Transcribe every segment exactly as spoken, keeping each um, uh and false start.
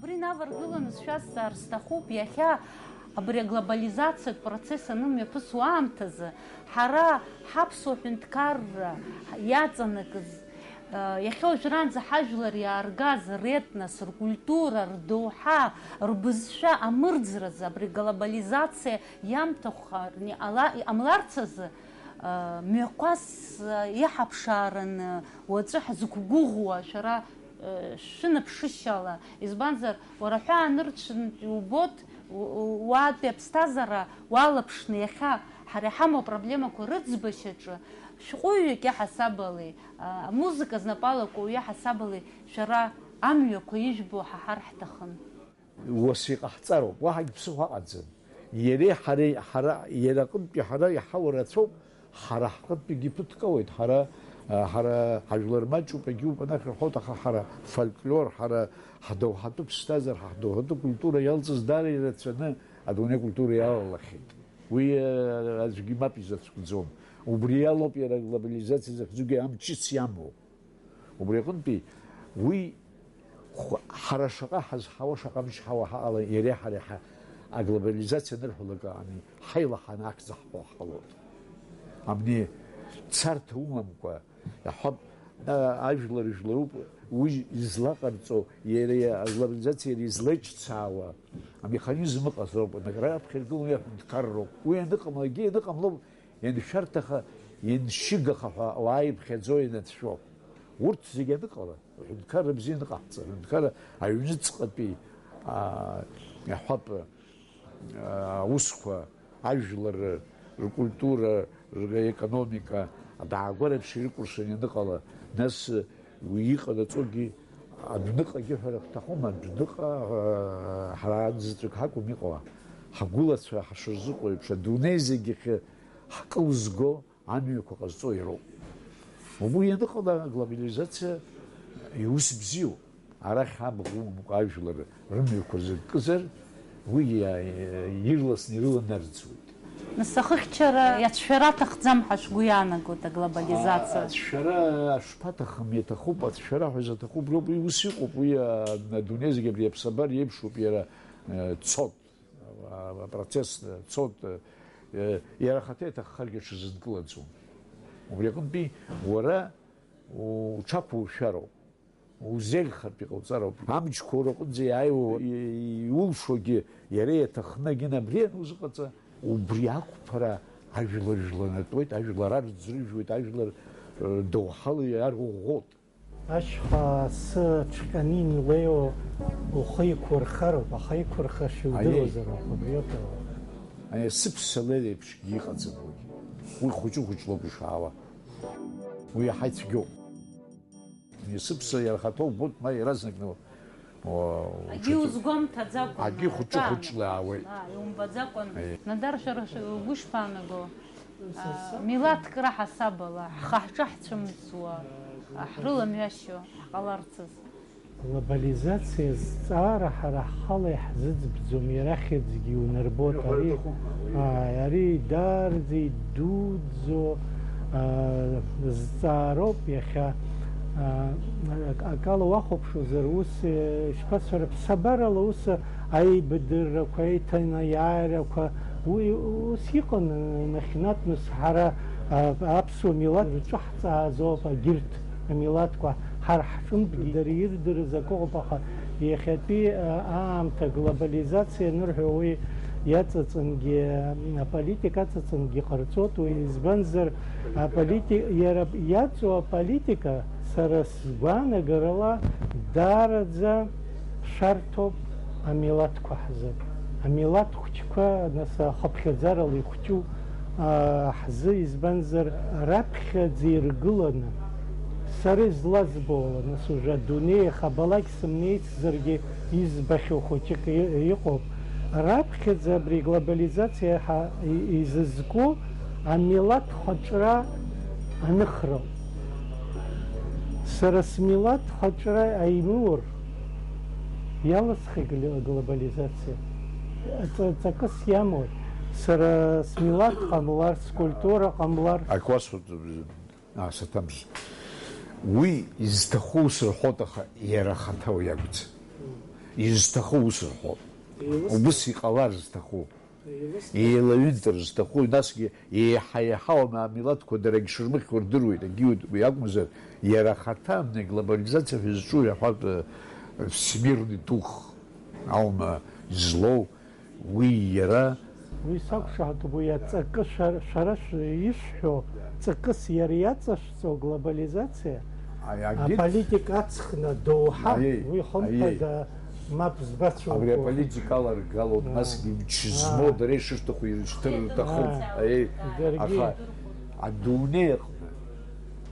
Абри инаваргыланы сшәазҵаар сҭахуп, иахьа абри аглобализациатә процесс анымҩаԥысуа аамҭазы, ҳара ҳаԥсуа ҳәынҭқарра иаҵанакыз, иахьа уажәраанӡа ҳажәлар иааргаз ретнос, ркультура, рдоуҳа, рбызшәа амырӡразы абри аглобализациа иамҭахәхарны иҟала-, иҟамларц азы, мҩақәас иаҳаԥшаараны уаҵәы ҳзықәгәыӷуа шәара шәынаԥшышьала, избанзар, уара ҳәа анырцәынтә иубоит, у-, у-, уаатәи аԥсҭазаара уалаԥшны иахьа ҳара иҳамоу апроблемақәа рыӡбашьаҿы шәҟәыҩҩык иаҳасабалеи, а, амузыка знапы алаку иаҳасабалеи шәара амҩақәа ижәбо ҳаҳар ҳҭахын. Ус иҟаҳҵароуп, уаҳагь ԥсыхәа аҟаӡам. Иареи ҳареи, ҳара, иара аҟынтәи ҳара иҳауа рацәоуп, ҳара ҳҟынтәигьы иԥыҭкауеит, ҳара, а, ҳара ҳажәлар маҷуп, егьиуп анахь рҳәоит, аха ҳара фольклор, ҳара ҳдоуҳатәы ԥсҭазаара, ҳдоуҳатәы культура иалҵыз даара ирацәаны адунеи акультура иалалахьеит. Уи, а, аӡәгьы мап изацәкӡом. Убри алоуп иара аглобализациа захьӡугьы амчыс иамоу. Убри аҟынтәи уи хә-, ҳара шаҟа ҳазҳауа, шаҟа мчҳауа ҳаҟала, иареи ҳареи ҳа-, аглобализациа анырҳәалак ани ҳаилаҳаны ахьӡ ҳҳәо ҳҟалоит. Абни царҭа умамкәа, иаҳҳәап, а, ажәлар жәларуп, уи излаҟарҵо, иара аглобализациа иара излаиҿцаауа амеханизм ыҟазароуп, анагра раԥхьа иргыло уи аҳәынҭқарроуп. Уи аныҟамлагьы, аныҟамло, ианшәарҭаха, ианшьыгаха ҳәа ауаа иԥхьаӡо ианацәшәо. Урҭ зегьы аныҟала, аҳәынҭқарра бзиа аныҟаҳҵа, аҳәынҭқарра аҩныҵҟатәи, аа, иаҳҳәап, аа, аусқәа, ажәлар ркультура, рекономика, адааго реиԥш ирыкәыршан ианыҟала, нас уи иҟанаҵогьы адәныҟагьы ҳәа рахь ҭахума, адәныҟа, аа, ҳара аӡәзаҵәык ҳакәым иҟоу, ҳгәылацәа ҳшырзыҟоу еиԥш, адунеи зегьы ахь ҳкылзго, амҩақәа ҟазҵо иароуп. Угәы ианыҟала аглобализациа иус бзиоуп. Арахь абӷа умамкәа ажәлар рымҩақәа рзы ккызар, уи иа-, ирласны ирыланарӡуеит. Нас ахыхьчара иацәшәара аҭахӡам ҳәа шәгәы иаанагоит аглобализациа? А, ацәшәара шԥаҭахым, иаҭахуп, ацәшәара ҳәа изаҭаху убриоуп, уи ус иҟоуп, уи, а, адунеи зегьы абри аԥсабара иеиԥшуп, иара, э, цот. А, апроцесс цот, э, иара ахаҭа иаҭаххаргьы аҽазынкылаӡом. Убри аҟынтәи уара уҽақәуршәароуп, узеиӷьхартә иҟауҵароуп. Амчқәа уара аҟынӡа иааиуа и-, иулшогьы иара иаҭахны агьын абри анузыҟаҵа, убри ақәԥара ажәлар жәланатәуеит, ажәлар арӡрыжәуеит, ажәлар, э, доуҳала иарӷәӷәоит. Ашьха асы ҽҟьаны инлеиуа ухы иқәурхароуп, аха иқәырхаша Аиеи. Иудыруазароуп, убриоуп. Ани сыԥса леиреиԥшгьы иҟаӡам уи. Уи хәыҷы-хәыҷлоуп ишаауа. Уи иаҳа ицәгьоуп. Ани сыԥса иара хаҭоу убоит, ма иаразнакны, о, Акгьы уҽаҿы-, узгәамҭаӡакәан, акгьы хәыҷы-хәыҷла аауеит. А, иумбаӡакәан. Аиеи. Надар, шәара шәгәы шԥаанаго? Милаҭк раҳасабала, ҳхы-ҳҿы ҳцәымӡуа, ҳрыламҩашьо ҳҟаларцаз. Глобализациа зҵаара ҳара ҳхала иаҳзыӡбӡом, иара ахьӡгьы иунарбоит. Ари, ааи, ари даараӡа идуӡӡо, аа, зҵаароуп иахьа. Аа, ак-, акала уахәаԥшуазар, ус, э, ишԥасҳәара, ԥсабарала ус аибадыррақәа, аиҭанаиааирақәа, уи ус иҟан, нахьхьи-наҟ ҳара, а, аԥсуа милаҭ рҿаҳҵаазоуп, агьырҭ амилаҭқәа ҳара ҳҿынтәгьы дара ирдырыз акы ыҟоуп, аха иахьатәи, а, аамҭа глобализациа анырҳәо уи иаҵаҵангьы, аполитика аҵаҵангьы ҟарҵоит, уи избанзар, аполити-, иара иаҵоу аполитика, сара сгәаанагарала, даараӡа шәарҭоуп амилаҭқәа ҳзы. Амилаҭ хәыҷқәа, нас, ахыԥхьаӡарала ихәҷу, аа, ҳзы, избанзар, раԥхьаӡа иргыланы, сара излазбо ала, нас, уже адунеи иахьабалак сымнеицзаргьы избахьоу хәыҷык и-, иҟоуп. Раԥхьаӡа абри глобализациа ҳа-, и-, изызку амилаҭ хаҿра аныхроуп. Сара смилаҭ хаҿра аимур, иалысхи гли-, глобализациа? Ҵа-, ҵакыс иамои? Сара смилаҭ ҟамлар, скультура ҟамлар. Акы уасҳәоит, а, саҭамз. Уи изҭаху сырҳәоит, аха иара ахаҭа уи акәӡам. Изҭаху ус рҳәоит. Еилысҭа. Убыс иҟалар зҭаху. Еилысҭа. Еилаҩынтыр зҭаху, насгьы еиҳа-еиҳа амилаҭқәа дара егьшырмыхьуа рдыруеит, егьиуеит, уи акәымзар, иара ахаҭа, глобализациа ҳәа изҿу иаҳәатә, э, всемирный дух аума излоу, уи иара Уи сақәшаҳаҭуп, уи аҵакы шәара, шәара шә-, ишәҳәо, ҵакыс иара иаҵашәҵо аглобализациа, Аи, агит. Аполитика аҵхны доуҳа, Аиеи, уи хымԥада аиеи. Мап збацәоуп. Абри аполитика аларгало, А. Насгьы мчы А. Змоу дара ишырҭаху ирышьҭыр рҭахуп. А. Аиеи. Даргьы. Аха адунеи аҟны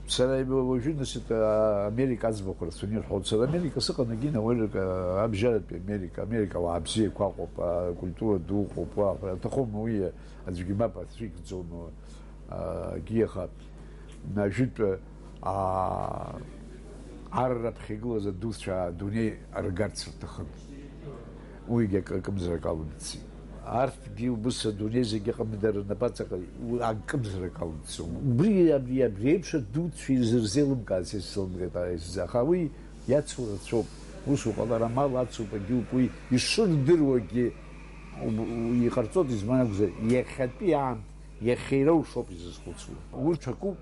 Сара уажәы, нас, это, Америка аӡбахә рацәаны ирҳәоит. Сара Америка сыҟан, егьин, ауаҩрак, а, абжьаратәи Америка, Америка ауаа бзиақәа ыҟоуп, акультура ду ыҟоуп, уа, аҭахума уи аӡәгьы мап ацәикӡом, а, егьи, аха, ажәытә, а, ар раԥхьа игылаз адуцәа адунеи аргарц рҭахын. Уигьы акы-, акымзарак алымҵит. Арҭгьы убыс адунеи зегьы ыҟами, дара рнапаҵаҟа у-, акымзарак алымҵит. Убри, абри, абри еиԥш адуцәа изырзеилымкаац исзеилымкааит, аха уи иацу рацәоуп. Ус уҟалар амал ацуп, агьуп, уи ишырдыруагьы у-, у-, иҟарҵоит, избан акәзар, иахьатәи аамҭа, иахьа ироушоуп изызхәыцуа. Урҭ акуп.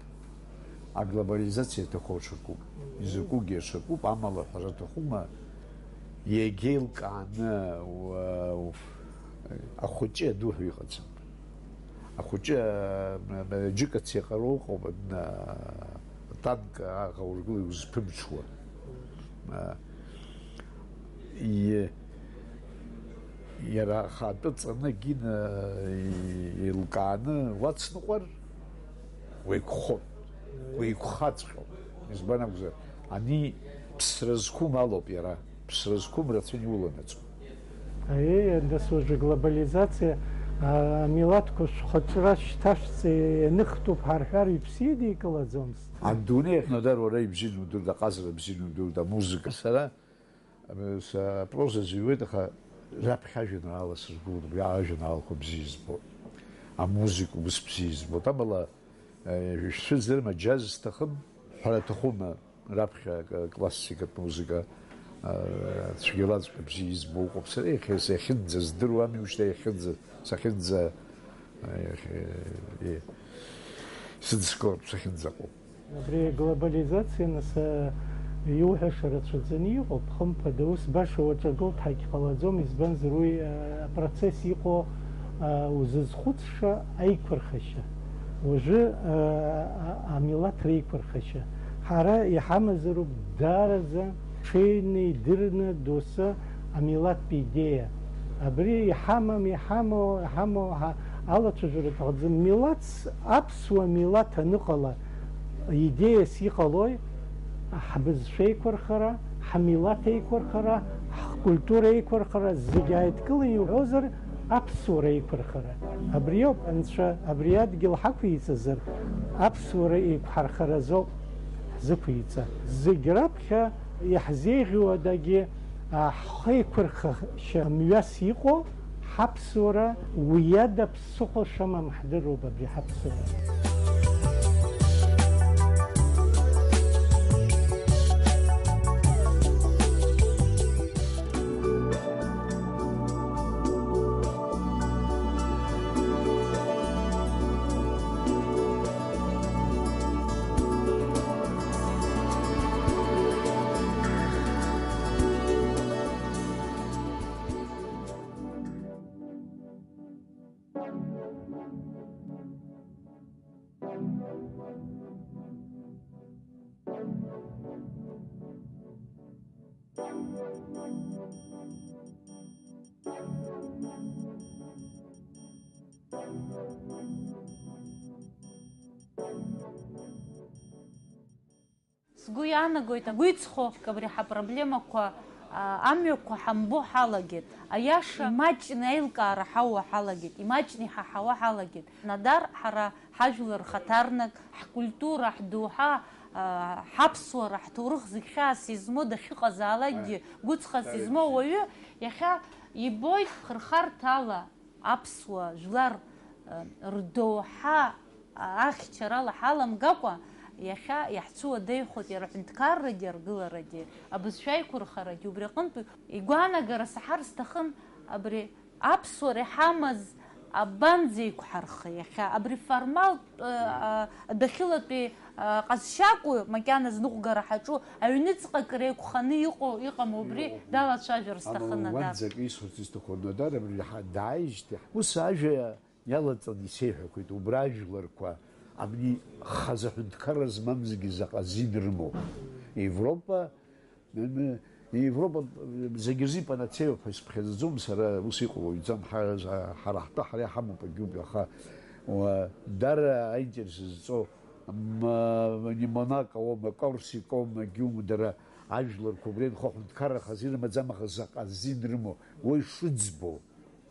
Аглобализациа иаҭаху аҽакуп, изакәугьы аҽакуп, амала ҳәара аҭахума, иагьеилкааны, уа-, ахәыҷы аду ҳәа иҟаӡам. Ахәыҷы, а, м-, м-, џьыкац иаҟароу ыҟоуп, а, атанк аӷа ургыла иузԥымҽуа. А, и-, иара ахатәы ҵаны, егьин, и-, еилкааны уацныҟәар, уеиқәхоит, уеиқәхаҵәҟьоуп. Избан акәзар, ани ԥсра зқәым алоуп иара, ԥсра зқәым рацәаны иуланаҵом. Аиеи, нас уажәы глобализациа, а, амилаҭқәа шәхаҿра шьҭашәҵа ианыхтәуп ҳәа рҳәар, иԥсы идикылаӡомызт. Адунеи аҟны, дар, уара ибзианы удыруеит, аҟазара бзианы удыруеит, амузыка. Сара Сапроза зыҩуеит, аха раԥхьа ажәеинраала сызгәылоуп, уи ажәеинраалақәа бзиа избоит. Амузыка ус бзиа избоит. Амала, э, шәцәыӡырма, аџьаз сҭахым, ҳәара аҭахума, раԥхьа к-, классикатә музыка, э, цәгьалаҵәҟьа бзиа избо ыҟоуп. Сара иахьа, иахьынӡа здыруами, ушьҭа иахьынӡа, сахьынӡа, э, иахьа, э, сыдыскылартә сахьынӡаҟоу. Абри аглобализациа, нас, а, иуҳәаша рацәаӡаны иҟоуп, хымԥада, ус баша уаҿагылт ҳәагь ҟалаӡом, избанзар уи, а, апроцесс иҟоу, а, узызхәыцша аиқәырхашьа. Уажәы, а, а, амилаҭ реиқәырхашьа. Ҳара иҳамазароуп даараӡа ҽеины, идырны, доусы амилаҭтә идеиа. Абри иҳамам, иҳамоу, иҳамоу ҳа-, алацәажәара аҭахӡам. Милаҭс, аԥсуа милаҭ аныҟала, идеиас иҟалои? Ҳбызшәа еиқәырхара, ҳмилаҭ еиқәырхара, ҳкультура еиқәырхара, зегь ааидкыланы иуҳәозар, аԥсуара еиқәырхара. Абриоуп, Анцәа абри адгьыл ҳақәиҵазар, аԥсуара еиқәҳархаразоуп ҳзықәиҵа. Зегь раԥхьа иаҳзеиӷьу адагьы, а, ҳхеиқәырхашьа мҩас иҟоу ҳаԥсуара, уи ада ԥсыхәа шәымам ҳдыруп абри ҳаԥсуара. Сгәы иаанагоит, агәы иҵхо абри ҳапроблемақәа, а, амҩақәа ҳамбо ҳалагеит. Аиаша имаҷны аилкаара ҳауа ҳалагеит, имаҷны иҳаҳауа ҳалагеит. Надар, ҳара ҳажәлар рхаҭарнак, ҳкультура, ҳдоуҳа, а, ҳаԥсуара, ҳҭоурых зегь хьаас измоу дахьыҟазаалакгьы, гәыҵхас измоу ауаҩы иахьа ибоит хырхарҭала аԥсуа жәлар, а, рдоуҳа ахьчарала ҳаламгакәа, Иахьа иаҳцәыуадаҩхоит иара аҳәынҭқаррагьы аргыларагьы, абызшәа аиқәырхарагьы, убри аҟынтә игәаанагара саҳар сҭахын, абри аԥсуара иҳамаз абанӡеиқәҳархеи иахьа, абри формалтә, э, а, адәахьылатәи, а, ҟазшьакәу макьана зныҟәгара ҳаҿу аҩныҵҟа акыр еиқәханы иҟоу, иҟам убри далацәажәар сҭахын, Надар. Уанӡа акы исҳәарц исҭаху, Надар, абри ҳа-, дааижьҭеи, ус ажәа иалаҵаны исеиҳәақәеит, убра ажәларқәа абни хазы аҳәынҭқарра змамзгьы заҟа зин рымоу. Европа, м, Европа зегьы рзы ипанацеиоуп ҳәа исыԥхьаӡаӡом сара, ус иҟало иӡам, ҳа-, ҳара ҳтәы ҳара иҳамоуп, агьуп, аха, уа, дара аинтерес зҵо, м, ани Монако аума, Корсика аума, агьуму, дара ажәларқәа убри анхо аҳәынҭқарра хазы ирымаӡам, аха заҟа зин рымоу, уи шыӡбо.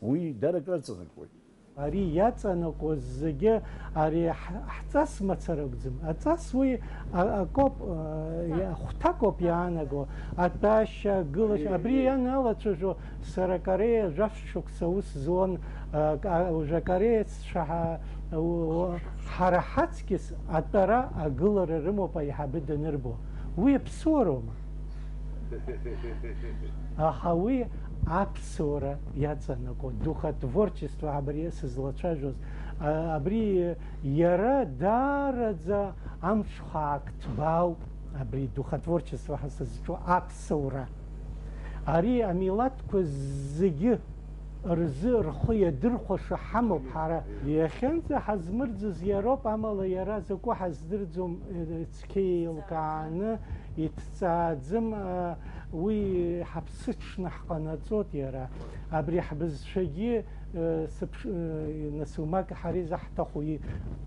Уи дара акраҵанакуеит. Ари иаҵанакуаз зегьы ари ҳ-, ҳҵас мацара акәӡам. Аҵас уи а-, акоуп, а, иа-, хәҭакоуп иаанаго. Атәашьа, агылашьа, абри ианалацәажәо сара Кореиа жәаф шықәса аус зуан, а, ка-, уажәы акорееццәа ҳа-, у-, ҳара ҳаҵкьыс атәара, агылара рымоуп аиҳабы данырбо. Уи аԥсуароума? Аха уи аԥсуара иаҵанакуа, духотворчество абри сызлацәажәоз. А, абри иара даараӡа амҽхак ҭбаауп, абри духотворчество ҳәа сызҿу аԥсуара. Ари амилаҭқәа зегьы рзы рхы иадырхәаша ҳамоуп ҳара. Иахьанӡа ҳазмырӡыз иароуп, амала иара закәу ҳаздырӡом, э, цқьа еилкааны иҭҵааӡам, э, уи ҳаԥсыҽны ҳҟанаҵоит иара. Абри ҳбызшәагьы, э, сыԥш-, э, нас умак ҳара изаҳҭаху и-,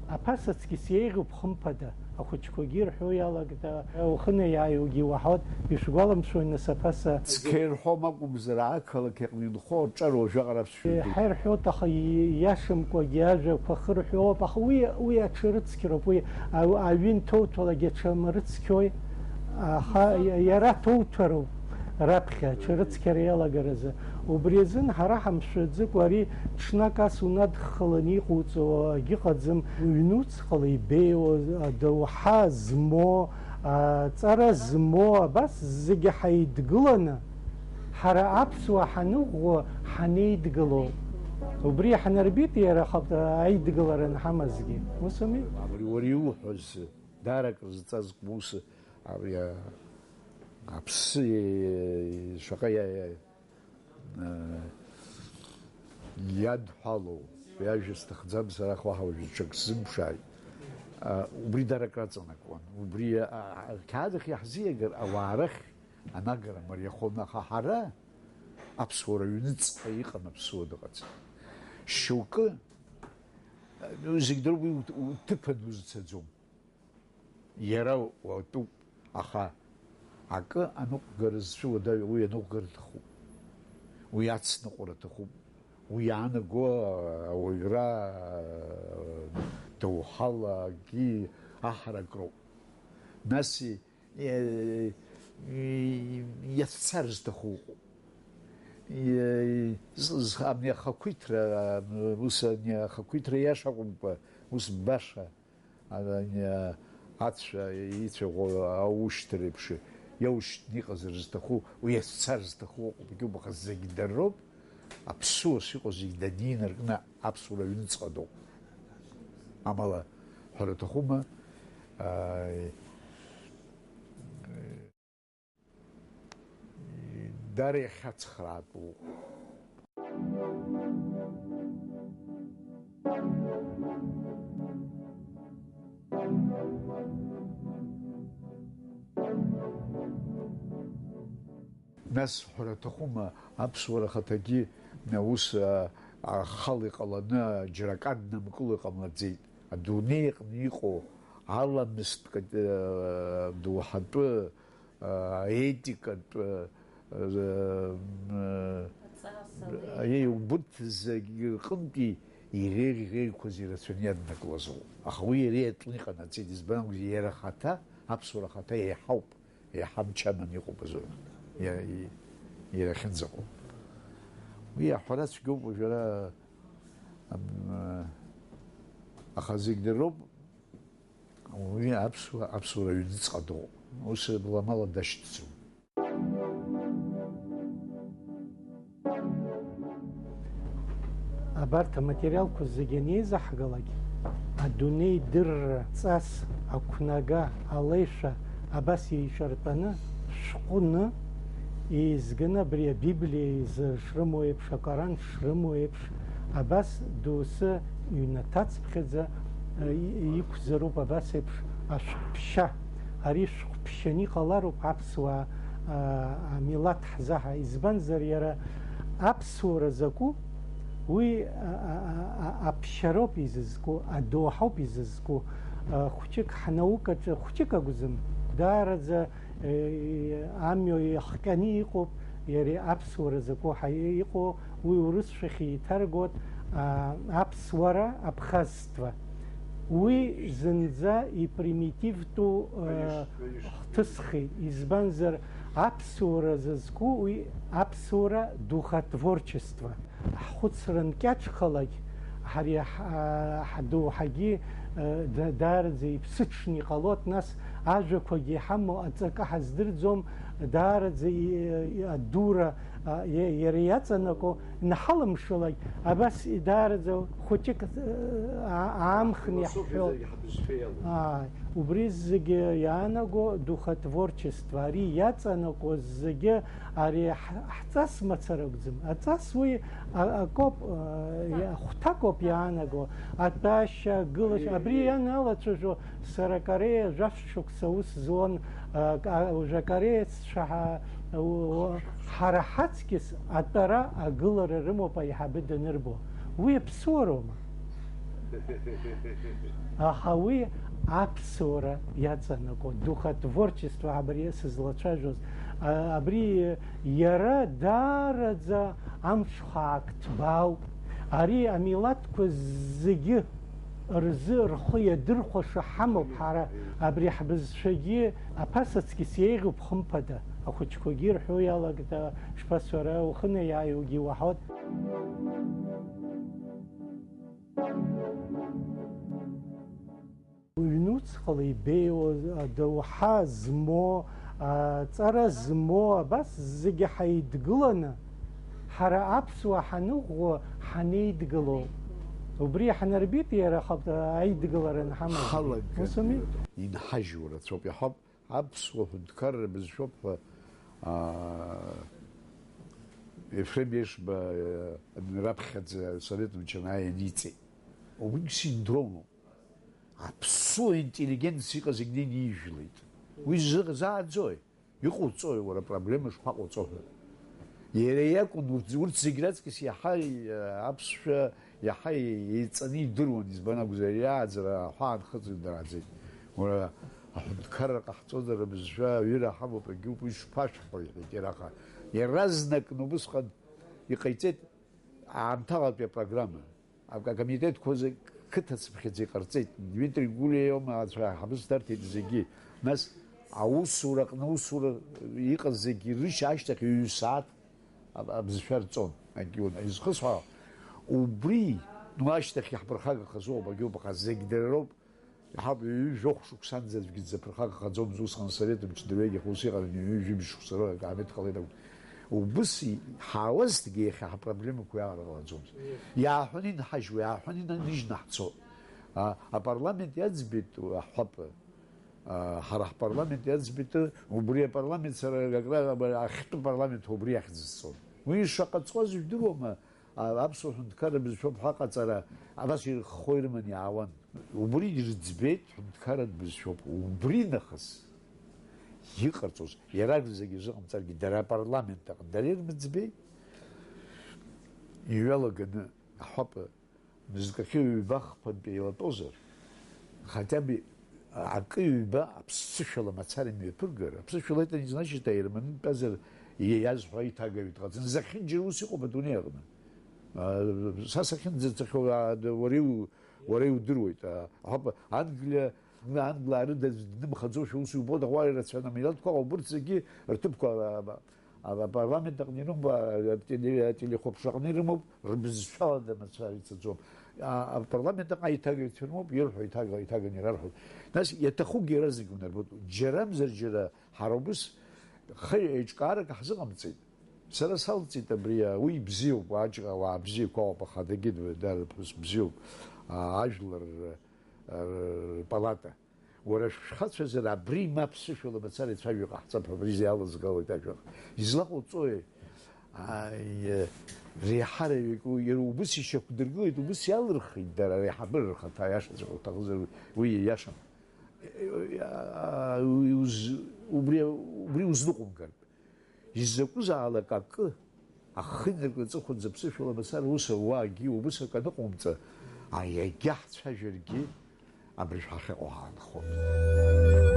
аԥасаҵкьыс еиӷьуп, хымԥада. Ахәыҷқәагьы ирҳәо иалагеит, а, ухы наиааиуагьы уаҳауеит, ишәгәаламшәои, нас, аԥаса? Цқьа ирҳәом акәымзар, ақалақь аҟны инхо аҿар уажәаҟара аԥсшәа ирҳәоит. Еиҳа ирҳәоит, аха и-, иашамкәагьы ажәақәа хырҳәоуп, аха уи, уи аҽарыцқьароуп, уи а-, аҩы нҭоуҭәалак аҽамрыцқьои, аха иа-, иара ҭоуҭәароуп раԥхьа, аҽарыцқьара иалагаразы. Убри азын ҳара ҳамшәаӡакәа ари ҽнак ас унадхаланы иҟоуҵо агьыҟаӡам, уҩнуҵҟала ибеиоу, адоуҳа змоу, аҵара змоу, абас зегьы ҳаидгыланы, ҳара аԥсуаа ҳаныӷәӷәо ҳанеидгыло. Убри иаҳнарбеит иара ахатә аидгылара анҳамазгьы. Ус ами? Абри уара иуҳәаз даара акрызҵазкуп ус, абри, а, аԥсы, е, шаҟа иа-, иа-, э, иадҳәалоу, уи ажәа сҭахӡам сара, аха уаҳа уажәы ҽак сзымԥшааит. А, убри дара акраҵанакуан. Убри, а, а, ақьаад ахь иаҳзиагар, ауаа рахь анагара мариахон, аха ҳара аԥсуара аҩныҵҟа иҟан аԥсуа дыҟаӡам. Шьоукы, а, зегь дроуп, уи уҭ-, уҭыԥан узцаӡом. Иара уатәуп, аха акы аныҟәгара зцәыуадаҩу уи аныҟәгара аҭахуп. Уи ацныҟәара аҭахуп. Уи иаанаго ауаҩра доуҳала акгьы аҳаракроуп. Нас и-, и-, иацәцар зҭаху ыҟоуп. И-, з-, з-, абни ахақәиҭра, ус, ани ахақәиҭра иаша акәымкәа, ус баша. Ани ацәа ицәаӷәо аушьҭра еиԥш иаушьҭны иҟазар зҭаху, уи иацәцар зҭаху ыҟоуп, егьуп, аха зегь дароуп, аԥсуа шыҟоу зегь данинаркны аԥсуара аҩныҵҟа доуп. Амала, ҳәара аҭахума, ааи, Дара иахьацхраатәу. Нас, ҳәара аҭахума, аԥсуара ахаҭагьы ус, а, ахала иҟаланы џьара акы аднамкыло иҟамлаӡеит. Адунеи аҟны иҟоу аламыстә, а, доуҳатәы аетикатә, э, э, э, Аҵас, алеи. Аиеи, убырҭ зегь рҟынтәи иреиӷьқәаз ирацәаны иаднакылаз ыҟоуп. Аха уи иара иатәны иҟанаҵеит, избан акәзар, иара ахаҭа, аԥсуара ахаҭа еиҳауп, еиҳа мчы аманы иҟоуп азы. Иа-, и-, иара ахьынӡаҟоу. Уи аҳәара цәгьоуп уажәы ара, ам, э, аха зегь дыроуп. Уи аԥсуа, аԥсуара аҩныҵҟа дыҟоуп. Ус бла мала дашьҭӡом. Абарҭ аматериалқәа зегьы анеизаҳгалак, адунеи дырра ҵас ақәнага алеишәа абас еиҿартәаны шәҟәны еизганы абри Абиблиа изы шрымоу еиԥш, Акоран шрымоу еиԥш, абас доусы ҩнаҭацыԥхьаӡа, э, и-, иқәзароуп абас еиԥш ашәҟәԥшьа. Ари шәҟәԥшьаны иҟалароуп аԥсуаа, а, амилаҭ ҳзаҳа. Избанзар, иара аԥсуара закәу, уи, а, а, а, а, аԥшьароуп изызку, адоуҳоуп изызку. А, хәҷык ҳнаукаҿы хәҷык акәӡам, даараӡа, э, амҩа иахҟьаны иҟоуп, иара аԥсуара закәу ҳа-, иҟоу, уи урысшәахь еиҭаргоит, а, аԥсуара, абхазство. Уи зынӡа ипримитивтәу, э, конечно, конечно, хҭысхеит, избанзар, аԥсуара зызку уи аԥсуара духотворчество. Ҳхәыцра нкьаҿхалак, ҳари ҳ-, ҳдоуҳагьы, э, да-, даараӡа иԥсыҽны иҟалоит, нас ажәақәагьы иҳамоу аҵакы ҳаздырӡом, даараӡа и-, и-, адура, а, иа-, иара иаҵанаго, инҳалымшалак, абас даараӡа хәыҷык, э, а-, аамхны иаҳҳәо. Философиа зегьы ҳабызшәа иалоуп. Ааи, убри зегьы иаанаго духотворчество, ари иаҵанакуаз зегьы, ари ҳ-, ҳҵас мацара акәӡам. Аҵас уи а-, акоуп, а, иа-, хәҭакоуп иаанаго, атәашьа, агылашьа, абри ианалацәажәо, сара Кореа жәаф шықәса аус зуан, а, ка-, уажәы акорееццәа ҳа-, у-, ҳара ҳаҵкьыс атәара, агылара рымоуп аиҳабы данырбо. Уи аԥсуароума? Аха уи аԥсуара иаҵанакуа, духотворчество абри сызлацәажәоз, а, абри иара даараӡа амҽхак ҭбаауп. Ари амилаҭқәа зегьы рзы рхы иадырхәаша ҳамоуп ҳара, абри ҳбызшәагьы аԥасаҵкьыс еиӷьуп, хымԥада, ахәыҷқәагьы ирҳәо иалагт, а, шԥасҳәара, ухы наиааиуагьы уаҳауеит. Ҩнуҵҟала ибеиоу, адоуҳа змоу, аҵара змоу, абас зегьы ҳаидгыланы, ҳара аԥсуаа ҳаныӷәӷәо ҳанеидгыло. Убри ҳнарбеит иара хатә аидгылара анҳамаз. Ҳалаган. Ус ауми? Инҳажьуа рацәоуп, иаҳауп, аԥсуа ҳәынҭқарра бызшәоуп ҳәа, аа, Ефрем Ешба, э, раԥхьаӡа Совет мчанаиа ианиҵеит. Убригь синдромуп. Аԥсуа интеллигенциа иҟаз зегь неины ижәлеит. Уи зы-, зааӡои? Иҟоуҵои, уара, апроблема шԥаҟоуҵо ҳәа? Иара иакәын урҭ, урҭ зегь раҵкыс иаҳа, э, аԥсшәа иаҳа еиҵаны идыруан, избан акәзар, иааӡара аҳәаанхыҵ дырааӡеит. Уара, аҳәынҭқарра ҟаҳҵозар, абызшәа аҩыра ҳамоуп, егьуп, уи шԥашәҳәо, иҳәеит иара, аха иаразнакны убысҟан иҟаиҵеит аамҭалатәи апрограмма. Акомитетқәа зегь қыҭацыԥхьаӡа иҟарҵеит. Дмитри Гулиа иоума ацәа ҳабыс дарҭеит зегьы. Нас аусура аҟны аусура иҟаз зегьы рышьа ашьҭахь ҩ-сааҭ аб-, абызшәа рҵон. Агьион, изхысҳәаауа, убри, ну, ашьҭахь иаҳԥырхагахаз ыҟоуп, агьоуп, аха зегь дара роуп. Иаҳауп, ҩажәи жәохә шықәсанӡа аӡәгьы дзаԥырхагахаӡомызт, усҟан асовет мчы дырҩегьых ус иҟан, ҩажәи жәибжь шықәса рыла акаамеҭ ҟалеит акәын. Убыс и-, ҳаауазҭгьы иахьа ҳапроблемақәа иаҟара ҟалаӡомызт. Иааҳәаны инҳажьуа, иааҳәаны инаныжьны ҳцо. А, апарламент иаӡбеит, аҳәап, а, ҳара ҳпарламент иаӡбеит, убри апарламент сара акра, ахьтәы парламент убри ахьӡ сҵон. Уи шаҟа ҵуаз жәдыруама? А, аԥсуа ҳәынҭқарра бызшәоуп ҳәа аҟаҵара, абас ирыххо ирыманы иаауан. Убри ирыӡбеит, ҳәынҭқарратә бызшәоуп. Убри нахыс иҟарҵоз, иара зегьы рзыҟамҵаргьы, дара апарламент аҟны, дара ирмыӡбеи? Иҩалаганы, аҳәапы, мызкахьы ҩба-хԥантә еилатәозар, хотя бы акы-ҩба аԥсышәала мацара имҩаԥыргар, аԥсышәала это не значит, аерманы дтәазар, иазҳәо аиҭагаҩ дҟаҵаны, зехьынџьара ус иҟоуп адунеи аҟны. А, са сахьынӡацахьоу, а, д-, уара иу-, уара иудыруеит, а, аҳәап, Англиа, Англаа рыда днымхаӡошәа ус иубоит, аха уа ирацәан амилаҭқәа ыҟоуп, урҭ зегьы рҭыԥқәа, а, а, апарламент аҟны ирымоуп, а, ателе-, ателехәаԥшра аҟны ирымоуп, рыбызшәала дамацара ицаӡом. А, апарламент аҟны аиҭагаҩцәа рымоуп, ирҳәо иҭага-, иҭаганы ирарҳәоит. Нас иаҭахугьы иаразнак унарбоит. Џьарамзар џьара ҳара убыс хы-, еиҿкаарак ҳзыҟамҵеит. Сара салҵит абри, а, уи бзиоуп, аџьра ауаа бзиақәа ауп, аха дагьы д-, дара ԥҳәыс бзиоуп, а, ажәлар р-, р-, рпалата. Уара шәхацәазар абри ма ԥсышәала мацара ицәажәо ҟаҳҵап ҳәа абри иалазгалоит ажәа. Излаҟоуҵои? Аи, реиҳараҩык уи иара убыс ишьақәдыргылеит, убыс иалырхит дара реиҳабыра рхаҭа, иашаҵәҟьа уҭахызар, уи ииашам. Уи уз-, убри, убри узныҟәымгартә. Изакәызаалак акы ахы инаркны аҵыхәанӡа ԥсышәала мацара ус ауаагьы убыс акы аныҟоумҵа, аиагьа ҳцәажәаргьы абыржә ҳахьыҟоу ҳаанхоит.